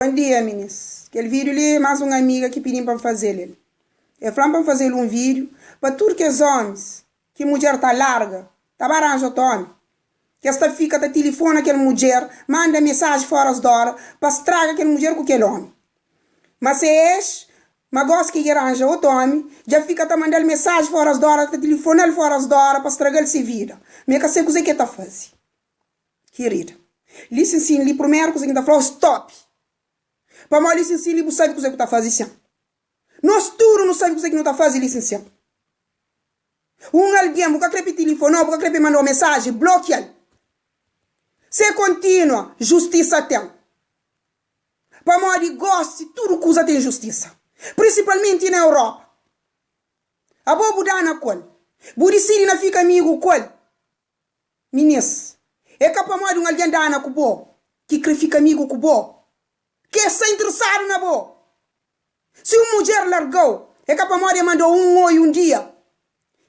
Bon dia minis, kel vídeo li é más un amiga ki pidi-m pa N faze-l el. El fla-m pa N faze-l un vídeo pa tudu kes ómis ki mudjer ta larga, ta ba ranja otu ómi, ki es ta fika ta tilifona kel mudjer, manda mesaji fóras d'óra pa straga kel mudjer ku kel ómi. Ma se ex, ma gósi ki dja ranja otu ómi, dja fika ta manda-l mesaji fóras d'óra, ta tilifona-l fóras d'óra pa straga-l se vida. Mi é ka se kuzê ki el ta faze. Kirida, li sin sin li primeru kuza ki N ta fla-u, stop! Pamodi li sin sin li bu sabe kuza ki bu ta faze sin. Nos tudu nu sabe kuza ki nu ta faze li sin sin. Un algen bu ka kre pa e tilifona-u, bu ka kre pa e manda-u mesaji, blokia-l. Se e kontinua, justisa ten. Pamodi gosi tudu kuza ten justisa, prinsipalmenti na Europa. Abo bu dana ku el, bu disidi na fika amigu ku el. Minis, é ka pamodi un algen dana ku bo ki krê fika amigu ku bo, ki el sta interesadu na bo. Si un mudjer larga-u, é ka pamodi el manda-u un oi un dia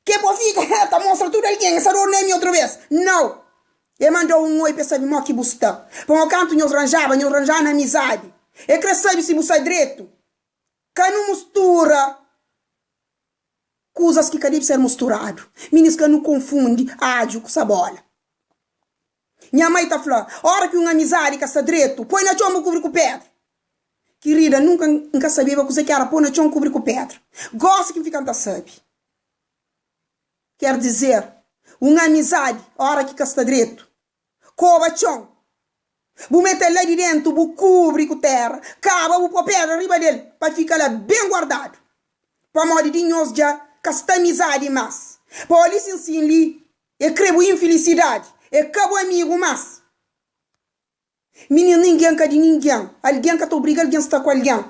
ki el pode fika ta mostra tudu algen el sta dor na mi otu bês. Nau! El manda-u un oi pa el sabe modi ki bu sta. Pamodi kantu nhos ranjaba, nhos ranjaba na amizadi. El krê sabe si bu sta dretu. Ka nu mustura. Kuzas ki ka debe ser musturadu. Minis ka nu konfundi adju ku sabola. Nha mai ta fla, ora ki un amizadi ka sta dretu, poi na txon bu kubri ku pedra. Kirida, nunka N ka sabeba kuzê ki era poi na txon kubri ku pedra. Gosi ki N fika N ta sabe. Ker dizer, un amizadi ora ki ka sta dretu, Koba txon, bu mete-l la di déntu, bu kubri ku téra, kaba bu pô pédra riba del pa fika la ben guardadu. Pamodi di nhos dja ka sta amizadi más. Pa oli sinsin li, e kre bu infilisidadi, e ka bu amigu más. Mininu, ningen ka di ningen, algen ka ta obriga algen sta ku algen.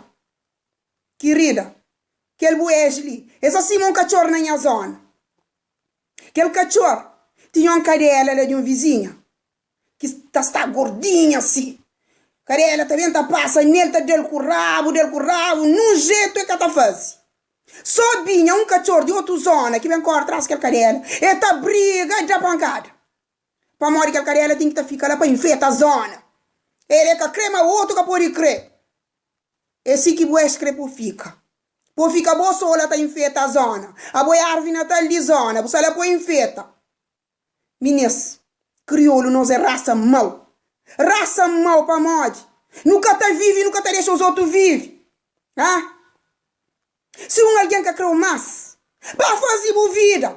Kirida, kel bu ex li, es a sima un katxor na nha zona. Kel katxor tinha un kadela la di un vizinha ki ta sta gordinha si. Kadela ta ben ta pasa nel, ta da-l ku rabu, da-l ku rabu, nun jetu e ka ta faze. So binha un katxor di otu zona ki ben kore tras kel kadela, e ta briga, e da pankada. Pamodi kel kadela ten ki ta fika la pa infeta zona. El e ka kre ma otu ka pode kre. É si ki bu ex kre po fika. Po fika bo so la ta infeta zona. Abo é arvi natal di zona, bu sta la po infeta. Minis, kriolu nos é rasa mau. Rasa mau pamodi nu ka ta vivi nu ka ta dexa os otu vivi. Ha? Si un algen ka kreu más, ba faze bu vida.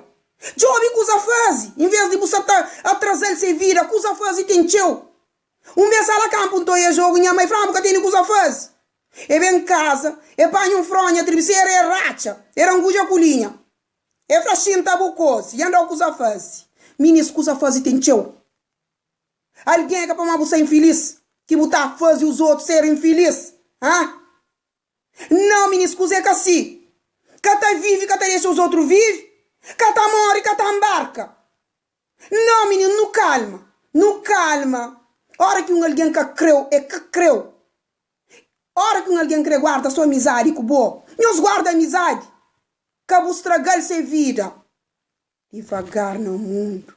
Djobe kuza faze, envês di bu sa ta atraza-l se vida. Kuza faze ten txeu. Un bês ala kanpu N ta oia jogu, nha mai fla-m, Bu ka tene kuza faze. E ben kaza, e panha un frónha tribisera, e ratxa, e rangudja ku linha. E fla, Xinta bu koze, dja N da-u kuza faze. Minis, kuza faze ten txeu. Algen é ka pamodi bu sta infilis ki bu ta faze os otu ser infilis. Ha? Nau minis kuza é ka si. Ka ta vive ka ta dexa os outro vive, ka ta more ka ta nbarka. Nau minis nu kalma, nu kalma. Ora ki un algen ka kreu é ka kreu. Ora ki un algen kre guarda so amizadi ku bo, nhos guarda amizadi. Ka bu stragal se vida. Divagar na mundu.